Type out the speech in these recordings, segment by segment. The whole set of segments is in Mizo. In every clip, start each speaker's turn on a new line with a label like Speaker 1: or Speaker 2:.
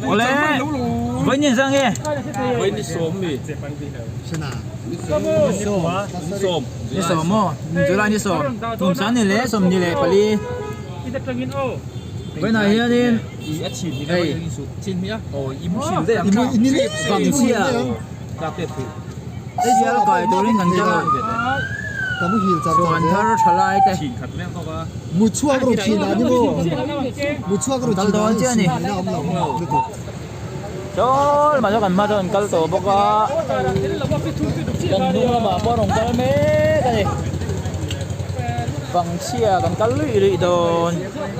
Speaker 1: Awle vawiin zang nge?
Speaker 2: Vawiin ni sawm mi.
Speaker 1: Ni sawm maw? July ni sawm. Kum sang ni leh sawm ni leh pali. Vawiinah hianin hei vangchhia sial kai turin kan kal a. Chhuan thar tha lai te. Kal dawn chiah a ni. Saw lamah sawn kan hma chuan an kal tawh bawk a kan hnung lamah pawh a rawn kal mek a ni vangchhia kan kal luih luih dawn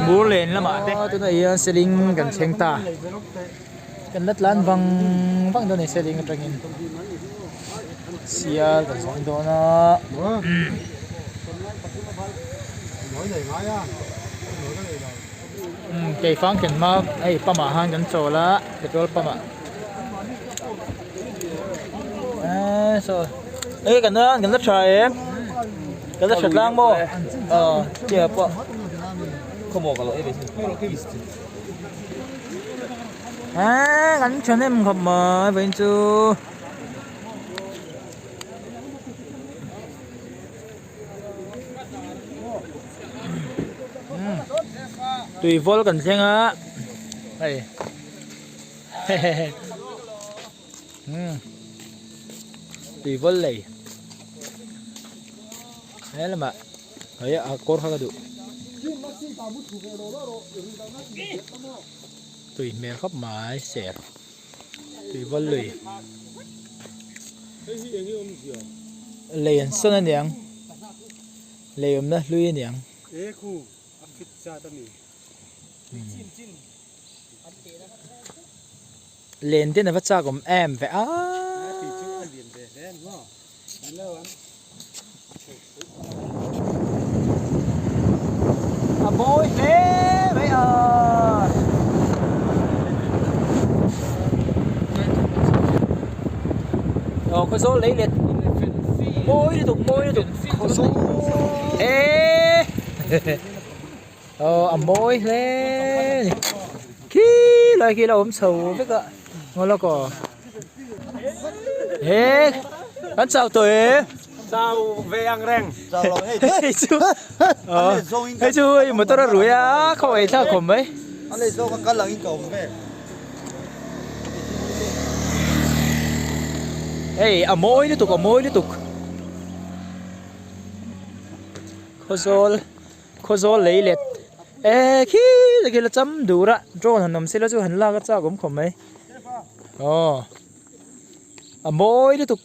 Speaker 1: bur len lamah te tunah hian seling kan thleng ta kan la tlan vang vang dawn a ni seling atangin sial kan zawng dawn a. Keifang thlen hma hei pump ah khan kan chawl a petrol pump ah eee saw hei kan la kan la tha em kan la tha tlang maw aw chiah pawh eee kan thahnem khawp mai vawiin chu. Tui vawl kan thleng a hei hehehe umm tui vawl lei he lamah hei a kawr kha ka duh tui hmel khawp mai ser tui vawl lui lei an sawn aniang lei awmna hlui aniang. Len ten a va chak awm em ve a. A mawi hle mai a. Aw khawzawl lei let mawi lutuk mawi lutuk khawzawl eee aw a mawi hle a ni khi lai khi la awm chho vek a ngaw lawk aw he kan chau tawh e
Speaker 2: chau ve ang reng
Speaker 1: chau lo hei hei chu hei chu hei motor a rui a khaw ei thlak khawm mai
Speaker 3: a lei zawk a kal ang in ka awm ve
Speaker 1: hei a mawi lutuk a mawi lutuk khawzawl khawzawl lei let eh khi khi la cham dur a drone han awm se la chu han lak a chak awm khawp mai aw a mawi lutuk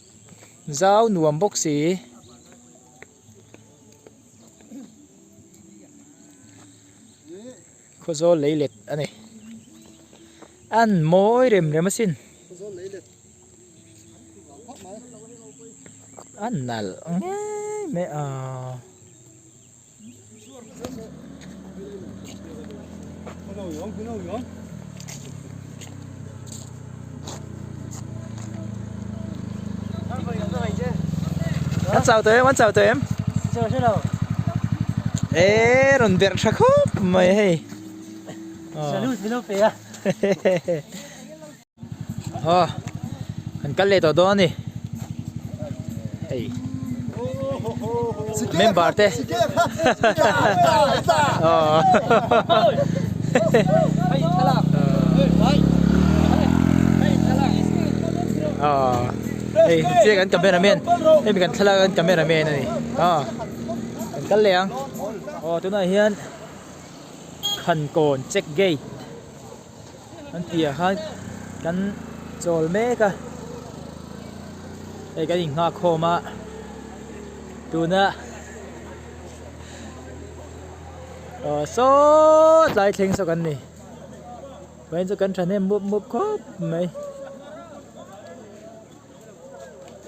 Speaker 1: zau nuam bawk si. Khawzawl lei let a ni. An mawi rem rem asin. A nalh ngei mai a. An chau tawh em an chau tawh em? Eee rawn berh tha khawp mai hei. Aw kan kal leh tawh dawn a ni hei member te aw aw hei chiah kan camera man hemi kan thlalak an camera man a ni aw kan kal leh ang aw tunah hian Khankawn check gate. An piah khan kan chawl mek a hei kan inghak khawm a tuna aw saw tlai thleng saw kan ni vawiin chu kan thahnem mup mup khawp mai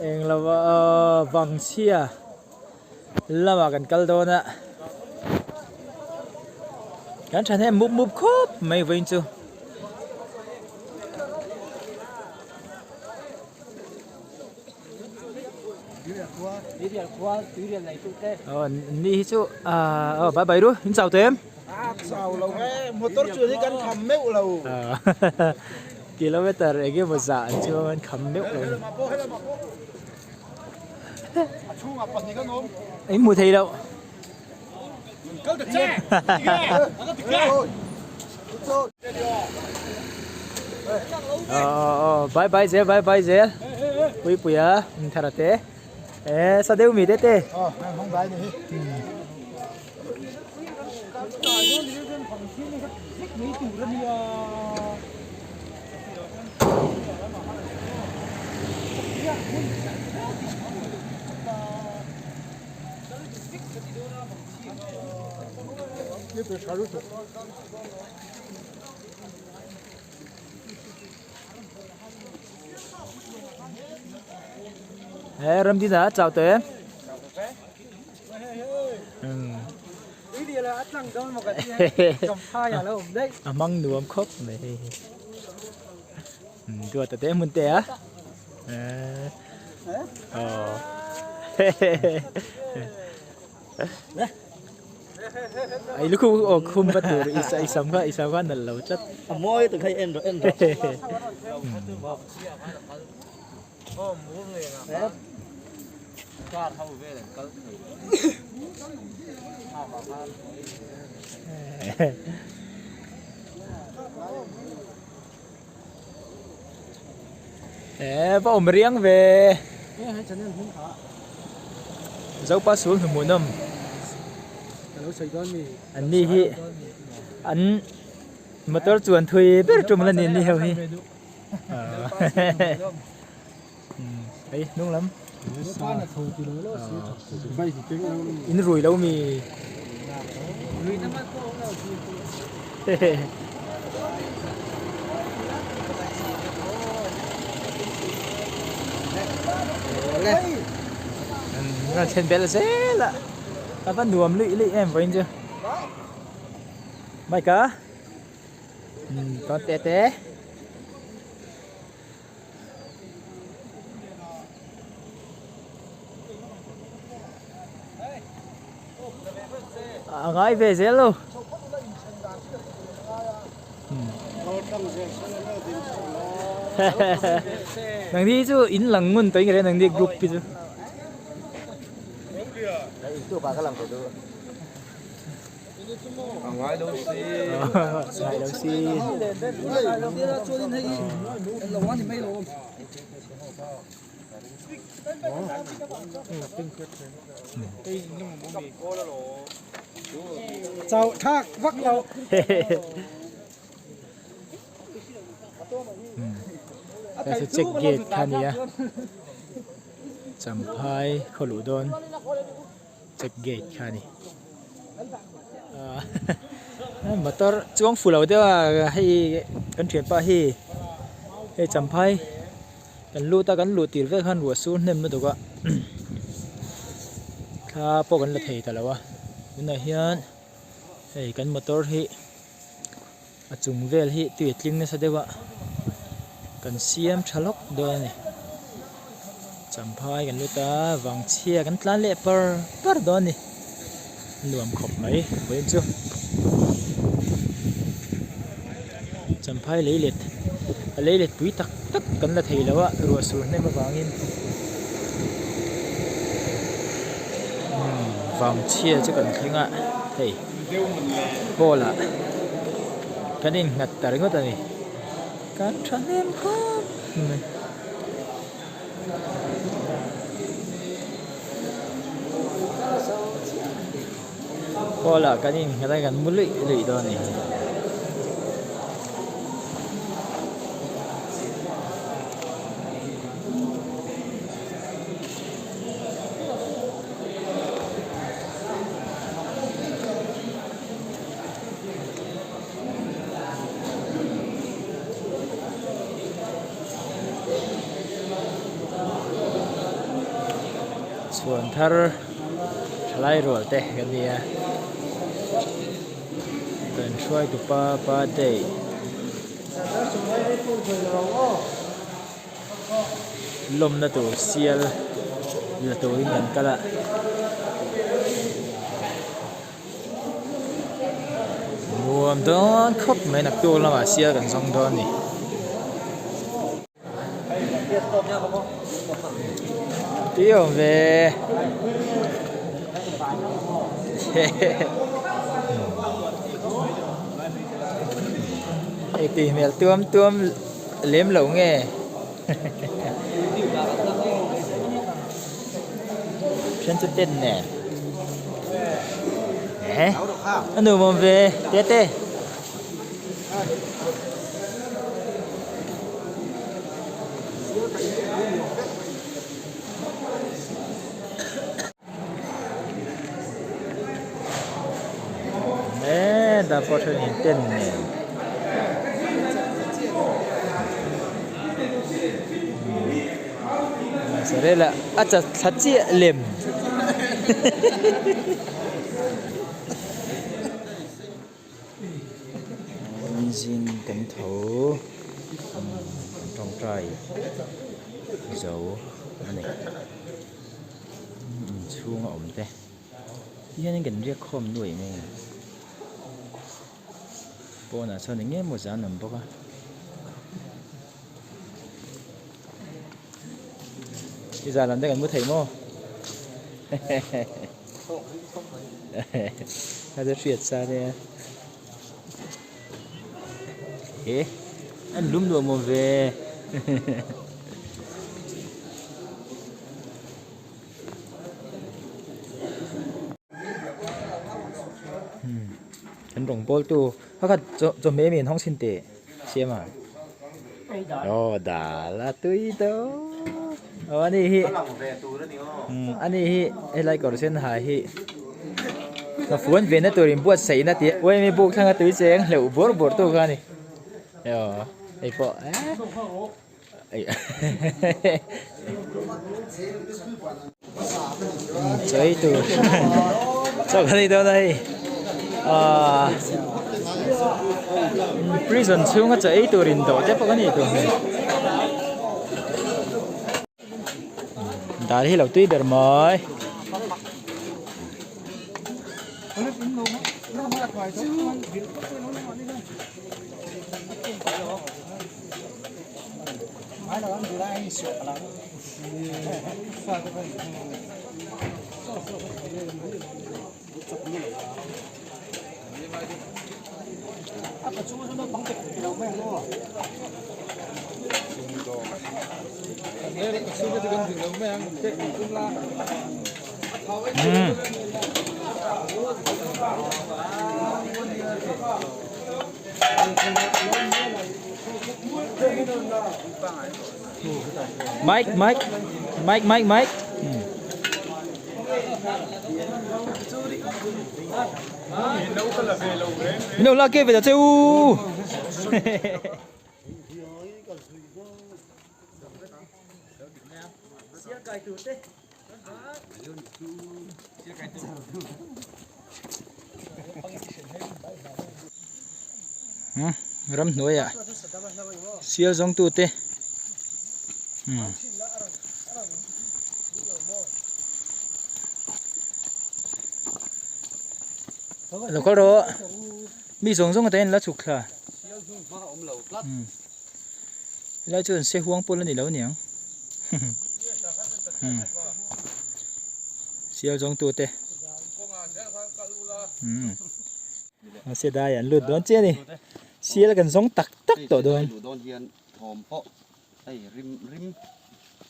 Speaker 1: englo ah vangchhia. Lamah kan kal dawn a kan thahnem mup mup khawp mai vawiin chu. Aw ni hi chu aw bye bye ru in chau tawh em?
Speaker 3: Chau lo e, motor chuan hi kan kham meuh lo.
Speaker 1: Kilometer eng emaw zah an chuang an kham meuh lo.
Speaker 3: A chhungah pahnih kan awm.
Speaker 1: In hmu thei loh.
Speaker 3: Kal ta che.
Speaker 1: Aw bye bye zel bye bye zel. Pui pui a in thar te. E sa deuh mi te te.
Speaker 3: Aw hmang dai ni hi.
Speaker 1: He Ramdina chau tawh em? A hmang nuam khawp mai hei hi duat a te hmun te a aw ai lu khu aw khum va tur i i sam kha i sam kha nalh lo tlat
Speaker 3: a mawi tu kha en rawh en rawh.
Speaker 1: Eh, va awm riang ve. Zopa sul hnuhmuhnawm. An ni hi an motor chuan thui ber tum la ni an ni ho hi. Hei hnung lam in rui lo mi rawn thlen belh zel a a va nuam luih luih em vawiin chu bike a tawn teh te. A ngai ve zel lo. Nang ni chu in lang ngun tawh in ka hria nang ni group hi chu.
Speaker 3: Ngai lo si.
Speaker 1: Ngai lo si.
Speaker 3: Chau thak vak lo.
Speaker 1: Hei chu check gate kha a ni a Champhai khaw luh dawn. Check gate kha a ni motor chuang fu lo deuh a hei kan thianpa hi hei champhai kan lut a kan luh tir vek khan ruah sur hnem lutuk a thla pawh kan la thei ta lo a tunah hian hei kan motor hi a chung vel hi tui a tling nasa deuh a kan siam tha lawk dawn a ni champhai kan lut a vangchhia kan tlan leh par par dawn a ni nuam khawp mai vawiin chu champhai lei let a lei let pui tak tak kan la thei lo a ruah sur hnem avangin vangchhia chu kan thleng a hei. Hall ah kan innghat ta ringawt a ni kan thahnem khawp mai. Hall ah kan innghat a kan mu luih luih dawn a ni. Chhuan thar thalai rual te kan ni a kan hruai tupa birthday lawmna tur sial la turin kan kal a. Nuam dawn khawp mai naktuk lamah sial kan zawng dawn a ni. Tui awm ve. Hei tui hmel tuam tuam lem lo nge. Then chu ten nen. Eh a nuam awm ve tete. Eee dah pawh thenin ten nen. Sarela a chat thla chiah lem. Zing kan tho kan tawngtai zo a ni inchhung a awm te ti hian in kan riak khawm nuaih mai a pawnah chuan eng emaw zan awm bawk a. I zan lam te kan mu thei maw? A chu hriat sa nia. He an lum nuam awm ve. An rawng pawl tu pakhat chawhmeh mi an hawng chhin teh siam a. Aw dal a tui dawn aw ani hi ani hi helai kawr sen ha hi ka fuan ve na tur in buatsaih na tih uaimi buk thlanga tui cheng hleuh bawrh bawrh tu kha a ni aw hei pawh Chawi tur chaw kan ei dawn a hei ahh prison chhunga chaw ei tur in dawh te pawh kan ei tur hmel dal hi lo tui ber mai. Mike Mike Mike Mike Mike Min lo la ke ve ta che u. Ramhnuaiah sial zawngtute lo kal rawh mi zawng zawng ata in la chhuk thla helai chuan se huang pawl a ni lo aniang. Sial zawng tu te Mahse dai an lut dawn chiah a ni Sial kan zawng tak tak tawh dawn.
Speaker 4: Luh dawn hian thawm pawh hei rim rim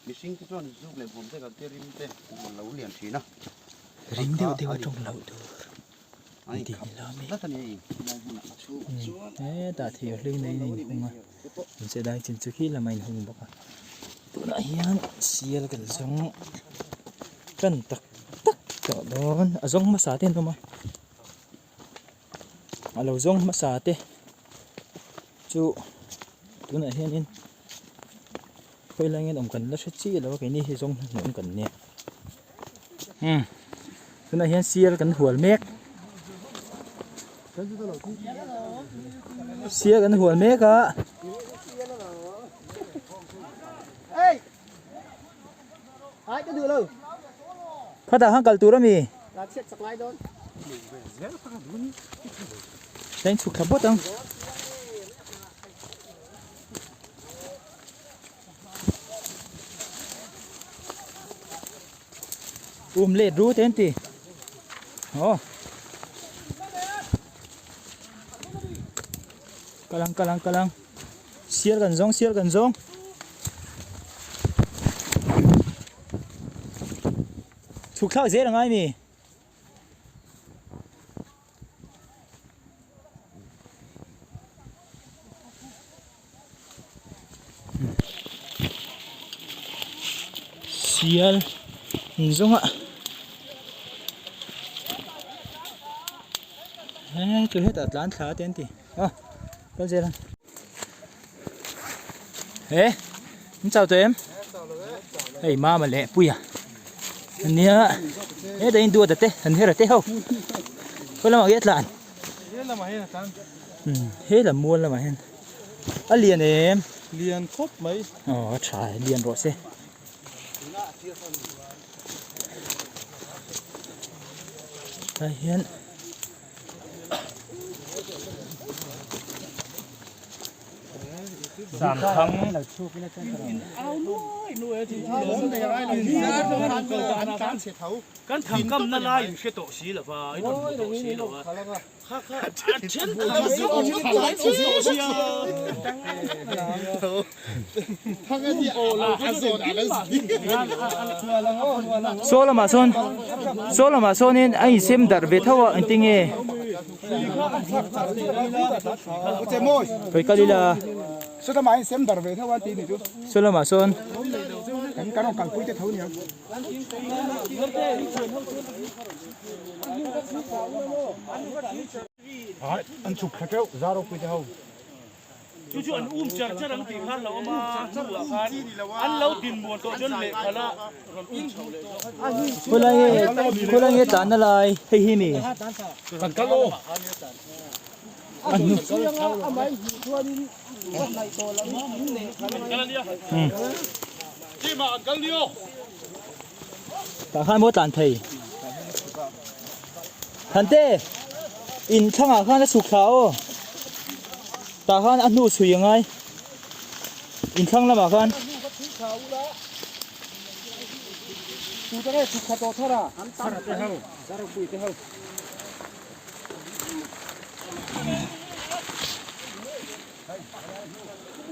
Speaker 4: mihring te chuan zuk leh vawm te kan tia rim te an lo lian thin a.
Speaker 1: Ring deuh deuh a tawng loh tur.
Speaker 4: An inkhap tlat a ni hei helai hmunah a chhungah chuan.
Speaker 1: Hetah thir hling nei in a inhung a, mahse dai chin chu khi lamah a inhung bawk a. Tunah hian sial kan zawng tan tak tak tawh dawn a zawng hmasa te an awm a, a lo zawng hmasa te chu tunah hianin khawilai nge an awm kan la hre chiah lo a keini hi zawng hnuhnawm kan nia. Umm tunah hian sial kan hual mek sial kan hual mek a khatah khan kal tur ami. Tlai in chhuk thla bawt ang. Um let ru te an ti. Aw. Kalang kalang kalang. Sial kan zawng sial kan zawng. Chhuk thlak zel angai mi. Sial an zawng a he chu hetah tlan thla te an ti a kal zel ang he an chau tawh em hei mama leh puia ania hetah in duat a te an her a te ho khawi lamah nge a tlan. He lam mual lamah hian a lian em?
Speaker 3: Lian khawp mai.
Speaker 1: Aw a tha e lian rawh se. Tlai hian Sangthang
Speaker 2: Kan thangkamna lai in hre tawh si lova, i rawn hmu tawh si lova. Kha kha a then kha
Speaker 1: Saw lamah sawn saw lamah sawnin a insem darh ve tho a engtin nge hawi kal ila saw lamah sawn.
Speaker 3: An chhuk thla teuh zar ropui te ho.
Speaker 2: Chu chu an um char char ang tih kha a hlauhawm a, hnuah khan an lo dinmuan tawh chuan lehkhala rawn um chho leh zawk.
Speaker 1: Khawilai nge khawilai nge tlanna lai hei hi mi.
Speaker 2: Kan kal aw.
Speaker 1: A hnu. Tah khan maw tlan thei. Thante in thlangah khan a chhuk thla aw. Tah khan a hnu chhui a ngai. In thlang lamah khan.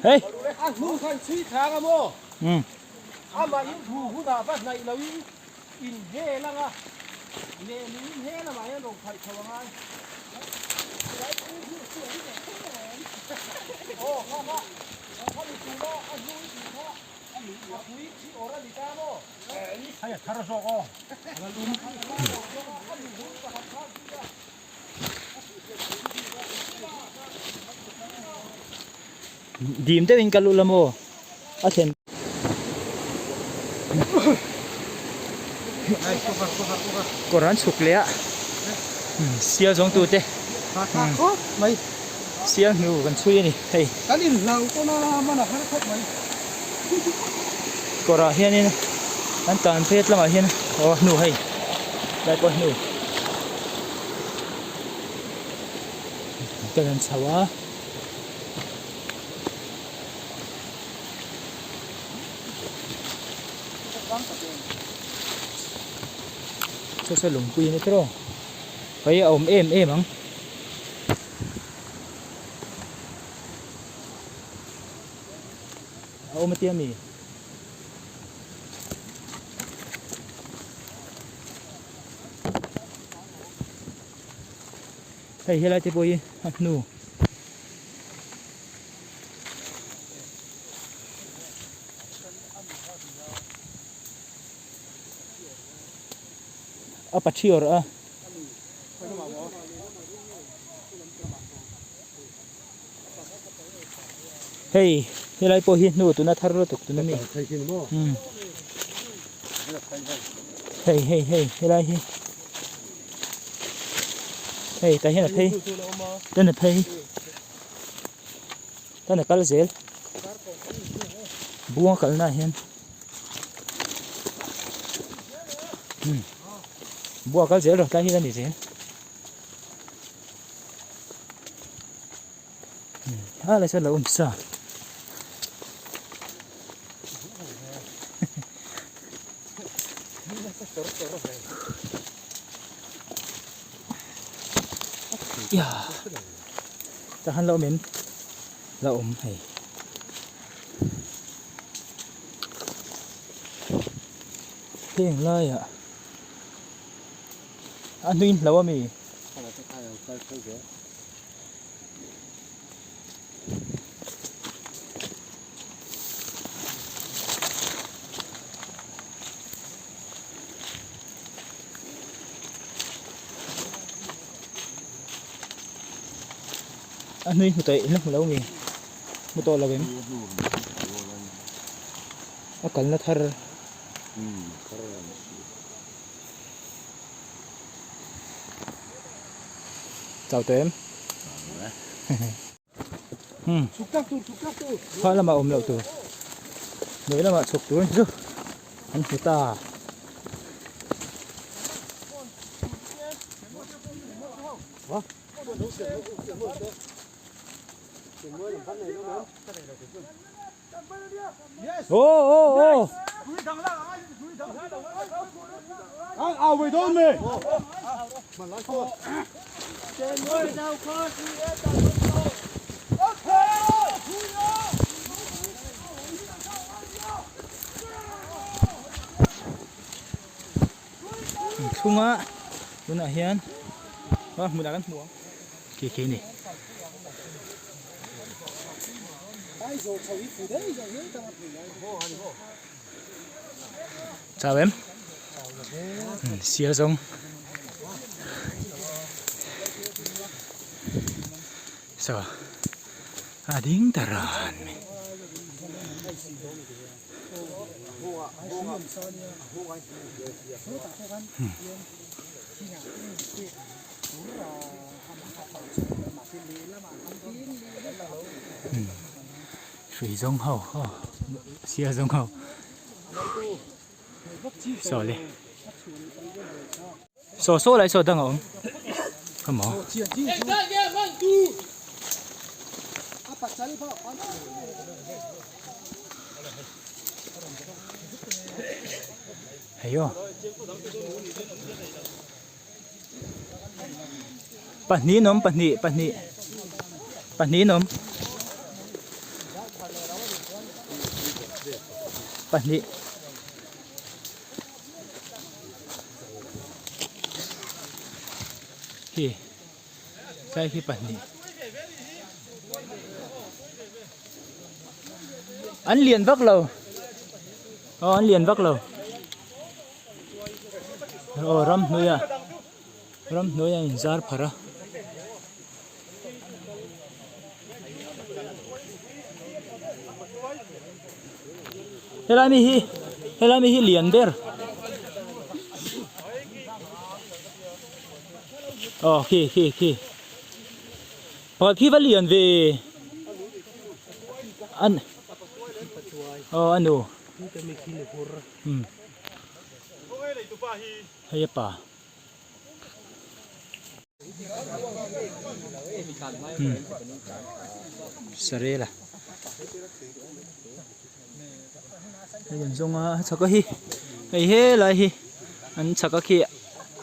Speaker 1: Hei.
Speaker 3: A hnu khan chhui thlang a maw?
Speaker 1: Um.
Speaker 3: Amah in thu hunah va hnaih lo in in hel ang a, lehling in hel amah hian rawn khaih chho a ngai. Aw kha kha kha mi tuna a hnu i tih kha a pui chi awr a ni ta maw? Hei a thar zawk aw.
Speaker 1: Dim deuhin ka luh la maw a thlen kawr an chhuk leh a sial zawng tute sial hnu kan chhui a ni hei kawrah hianin an tan phei tlangah hian aw hnu hei lai pawh hnu. Ka rawn chho a. Saw saw lungpui a ni tawh hei a awm em em ang. A awm a tia mi. Hei helai te pawh hi a hnu a pathi awrh a. Hei helai pawh hi hnu tuna thar lutuk tuna mi umm hei hei hei helai hi hei tah hian a phei tan a phei tan a kal zel buanga kalna ah hian umm buanga kal zel rawh tlai hi a ni zel. A lai sawn lo awm sa. Ya. Tah han la awm em? La awm hei. Heng laiah a hnuin hlo ami? A hnui hmu tawh la hmu lo nge hmu tawh lo em a kalna thar chau tawh em Kha lamah awm loh tur hnuai lamah chhuk tur chu an hmu ta. Aw aw aw. Inchhunga tunah hian hmunah kan hmu ang khi khi a ni. Chau em sial zawng saw a ding ta ran mai. Hrui zawng ho aw sial zawng ho saw le saw saw lai saw dang a awm come on hei aw Pahnih an awm pahnih pahnih pahnih an awm pahnih khi tlai khi pahnih an lian vak lo aw an lian vak lo. Aw ramhnuai a ramhnuai a inzar pharh a. Helai mi hi helai mi hi lian ber aw khi khi khi pakhat khi va lian ve an aw a nu. Hei a pa. Sarela. Hei an zawng a chhak a hi hei helai hi an chhak a khi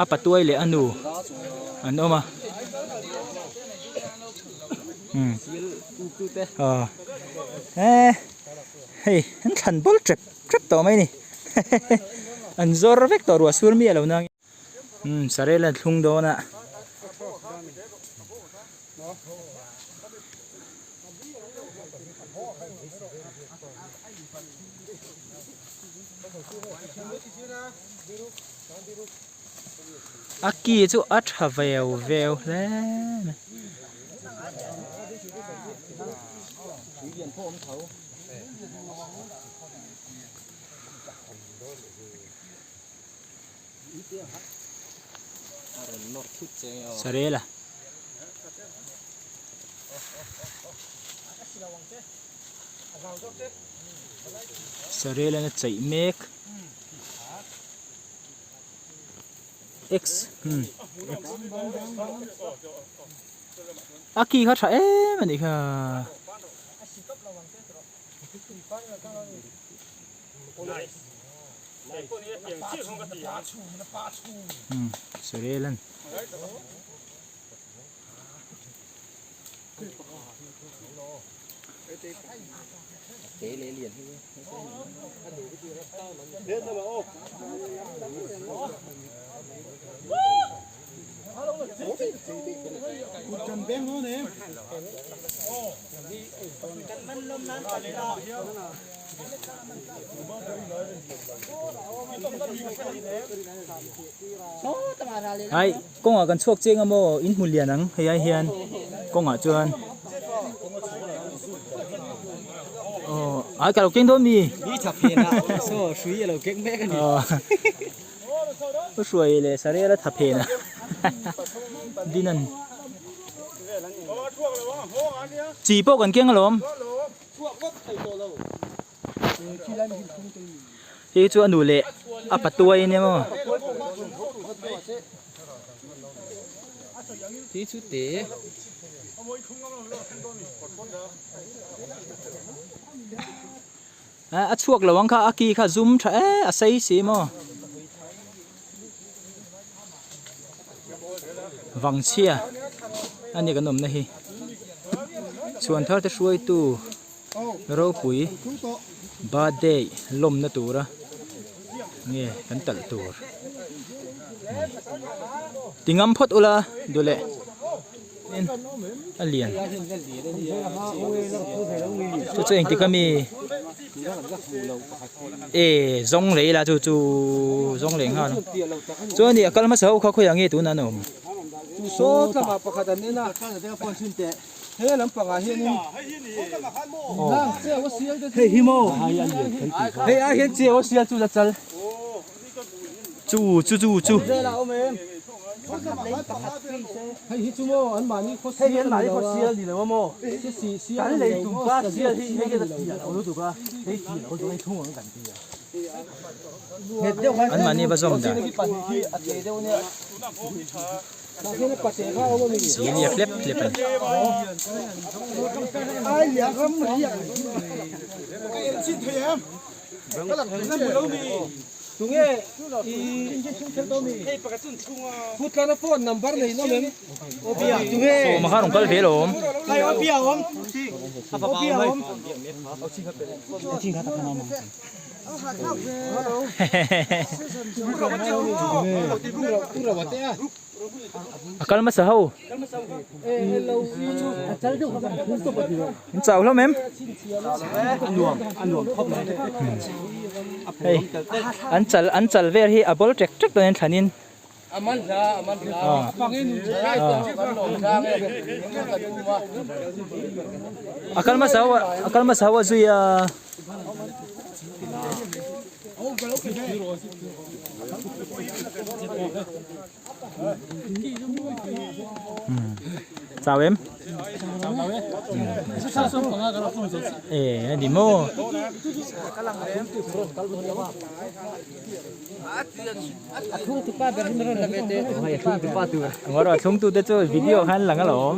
Speaker 1: a patuai leh a nu an awm a. Hei an thlan bawl tep tep tawh mai a ni an zawr vek tawh ruah sur miah lo nang umm sarel an thlung dawn a. A ki chu a tha veu veu hle mai. Sarela. Sarela na chaih mek. X. Hmm. X. A ki kha tha em a nih kha. Umm Surel an. Ai kawngah kan chhuak chiang a maw in hmu lian ang hei ai hian kawngah chuan aw ai ka lo keng dawn mi Pu Hruai leh Sarela tha phen a din an chi pawh kan keng alawm hei chu a nu leh a patuai ania maw A chhuak lo ang kha a ki kha zum tha e a sei si maw vangchhia a ni kan awmna hi chhuan thar te hruaitu ropui birthday lawmna tura nge kan talh tur ti ngam phawt ula duh leh. A lian chu chu engtik ami e zawng leh ila chu chu zawng leh nghal chuan ni a kal hmasa ho kha khawiah nge tunah an awm
Speaker 3: chu saw tlangah pakhat an en a he lampangah hianin hei hi maw hei ai hian chiau a sial chu la chal
Speaker 1: chu chu chu chu
Speaker 3: Hei hi chu maw an mahni khaw sial a ni lo a ni lo a maw kan lei tum pa sial hi hei hian a tial lo lutuk a hei tial lo chu hei thung ang kan ti a
Speaker 1: nghet deuh khan an mahni va zawm dan Silia hlep hlep a ni.
Speaker 3: Tunge i Putlana phone number nei nawm em? Tunge
Speaker 1: Sawma kha rawn kal ve alawm. A kal hmasa ho. In chau hlawm em? Hei an chal an chal vel hi a ball ṭek ṭek dawn in thlan in. A kal hmasa ho a kal hmasa ho a zui a. Chau em? E a ni maw? A thungtu te chu video khan lang alawm.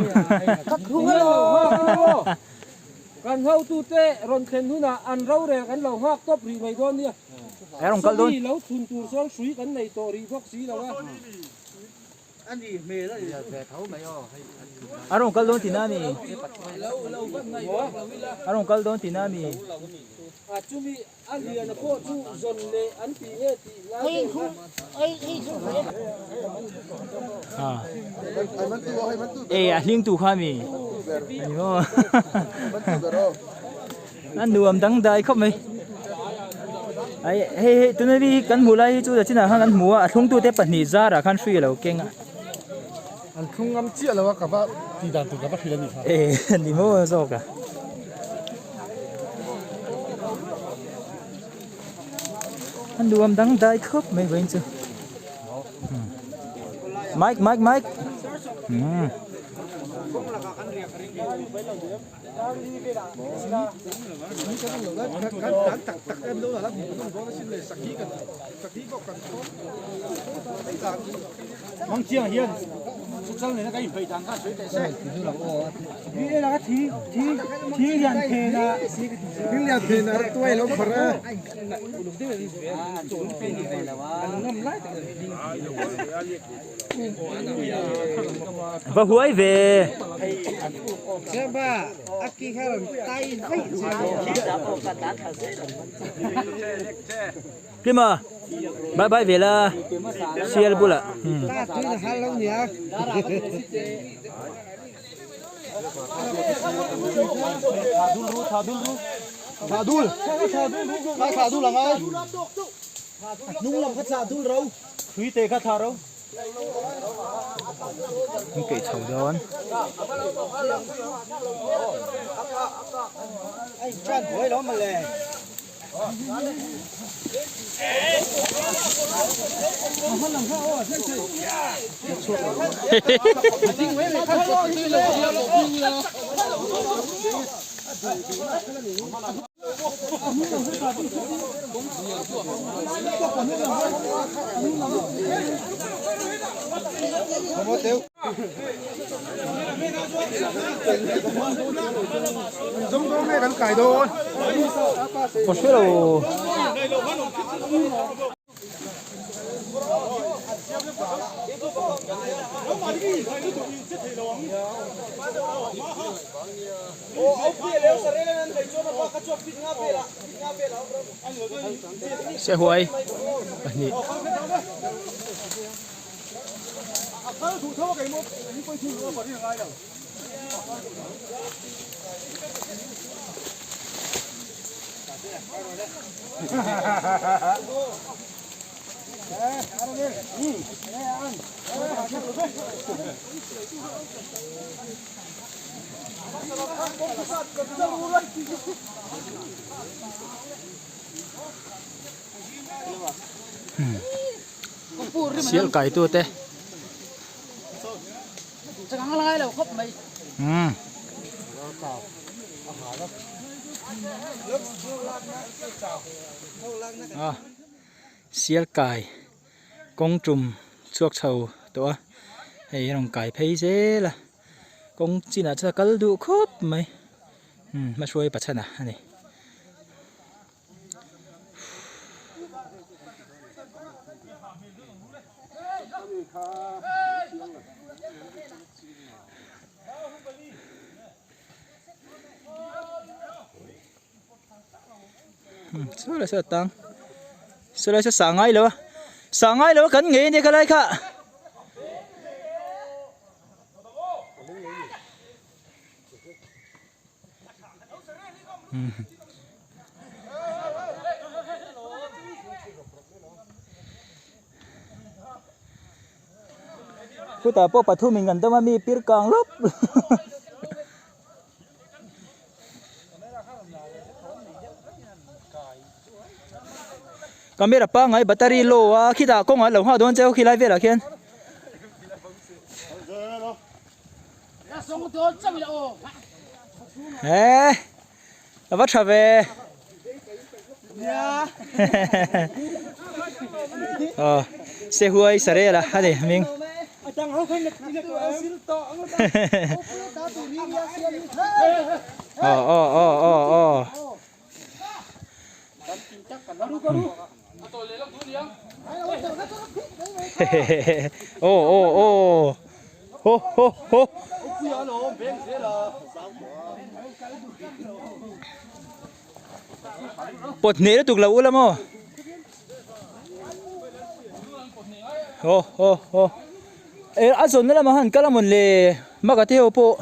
Speaker 3: Kan hotute rawn thlen hunah an rorel kan lo nghak tawp rih mai dawn nia. Sawmi lo chhun tur chuan hrui kan nei tawh rih bawk si lo a.
Speaker 1: A rawn kal dawn tina mi? A rawn kal dawn tina mi?
Speaker 3: A chumi a liana pawh chu zawn leh an tih nge tih lai deuh
Speaker 1: kha. E a hling tu kha mi? Ani maw? A nuam dangdai khawp mai. Ai hei hei tuna mi hi kan hmuh lai hi chu chinah khan kan hmu a, a thlungtute pahnih zarah khan hrui a lo keng a.
Speaker 3: An thlung ngam chiah lo a ka va tih dan tur ka va hrilh a ni kha.
Speaker 1: E ni maw zawk a. A nuam dangdai khawp mai vawiin chu. Mike Mike Mike. Umm. Va huai ve. Klima bye bye ve la sial bulah. An keih chho dawn. Ka hre lo. Sehuai pahnih. Sial kai tu te. Umm. A sial kai kawng tum chhuak chho tawh a hei a rawn kai phei zel a kawng chinah chuan a kal duh khawp mai umm hmahruai pachhan a ni. Saw lai saw a tang saw lai saw sah ngai lo a sah ngai lo a kan ngei ania khalai kha. Khutah pawh pathum in kan dawm a mi pir kang lawp Camera pangngai battery low a khitah kawngah lo nghah dawn che khilai velah khian. He a va tha ve aw sehuai sarel a ani hming aw aw aw aw aw Aw aw aw ho ho ho Pawt hneh lutuk lo ula maw Ho ho ho Eh a zawnna lamah han kal a mawn le Maka te ho pawh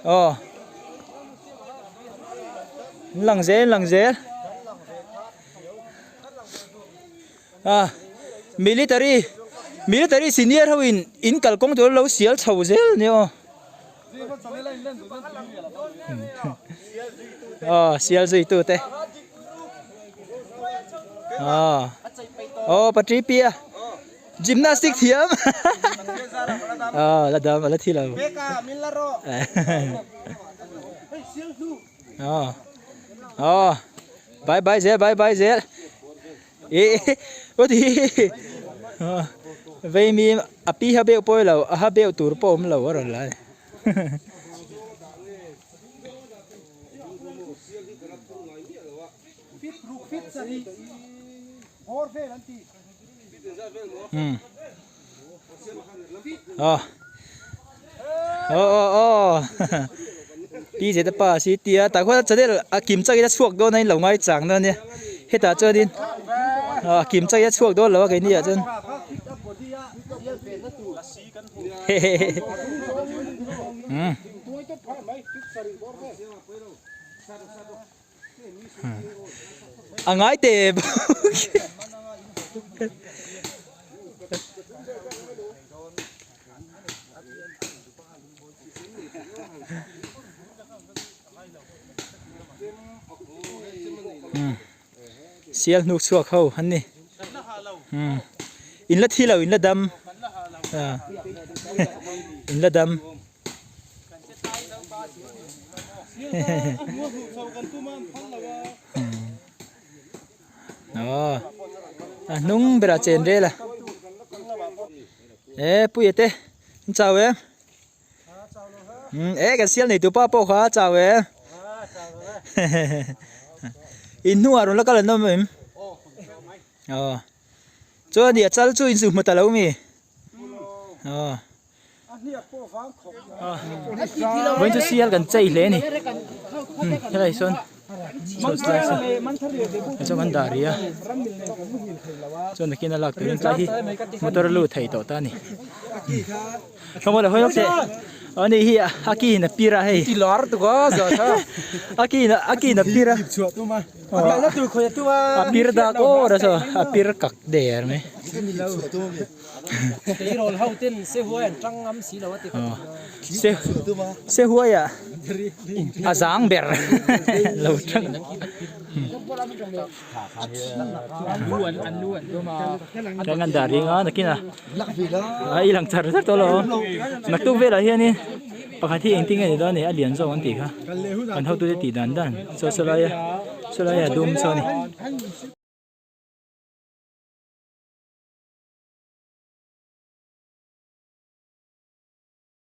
Speaker 1: Aw Lang zel lang zel Ah military military senior ho in in kalkawng tur lo sial chho zel nia aw Aw sial zui tu te Aw aw patri pia Gymnastic thiam Aw la dam a la thi lo Aw aw bye bye zel bye bye zel e o ti Veimim a pi ha beuh pawh ilo a ha beuh tur pawh awm lo a rawn la a ni. Aw aw aw aw pi zeta pa si tia tah khuan channel a kim chak in a chhuak dawn a in lo ngai chang dawn a nia hetah chuanin a kim chak in a chhuak dawn lo a keini ah chuan hehehe umm. A ngai teh bawk. Sial hnuk chhuak ho an ni. In la thi lo in la dam. In la dam. A hnung berah chen rel a e puia te an chau em e kan sial nei tupa pawh kha a chau em in hnungah rawn la kal an awm em aw chuan a chal chu in zu hmu ta lo mi aw. Vawiin chu sial kan chei hle a ni helai sawn saw saw saw kan dah rih a chuan nakin a lak turin tlai hi motor a lut thei tawh ta a ni khawmaw la hawi lawk teh ani hi a ki in a pir a hei a ki in a ki in a pir a a pir dak awr a saw a pir kak der mai.
Speaker 3: Tleirawl ho ten Sehuai an tang ngam si lo a ti kha
Speaker 1: Se Sehuai ah a zang ber lo tang. Kan an dah ring a nakin a a i lang char char tawh lo naktuk velah hianin pakhat hi engtin nge ni dawn a ni a lian zawk an tih kha kan hotute tih dan dan saw sawlai a sawlai a dum saw a ni.